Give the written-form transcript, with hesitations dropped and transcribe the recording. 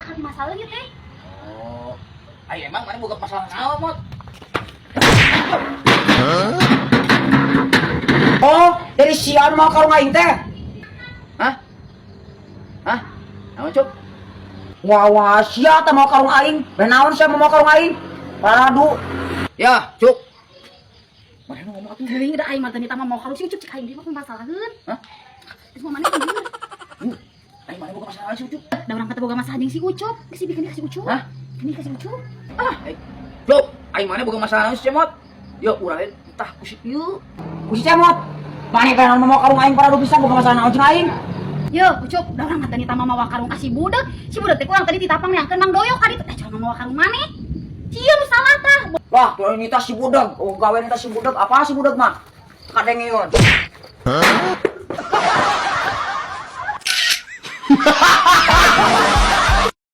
Kan masalah ieu teh. Oh. Ai emang maneh boga masalah naon, Mot? Oh, dari sia anu mawa karung aing teh. Hah? Hah? Naon, Cuk? Wah, wah, sia teh mawa karung aing. Beh naon sia mawa karung aing? Paradu. Ya, Cuk. Maneh nu ngomong atuh. Teuing da aing mah teu nita mah mawa karung si Ucup cek aing dia mah masalaheun. Hah? Terus mah maneh bener. Ai maneh boga masalah si Ucup? Da urang teh boga masalah jeung si Ucup. Geus dibikeun ka si Ucup. Hah? Ini ka si Ucup. Ah, ai. Cuk, ai maneh boga masalah naon si Cemot? Yo, urang teh tah ku si ieu. Ku si Cemot. Maneh teh naon mawa karung aing paradu pisan boga masalah naon jeung aing? Yo, Ucup, da urang mah teu nita mah mawa karung ka si budak. Si budak teh kurang tadi ditapang neangkeun Mang Doyok ka ditu. Teh coba mawa karung maneh. Cia nu salah tah. Wah, tuh ini tas si budak. Oh, gawe ini tas si budak. Apa si budak mah? Kadengeun.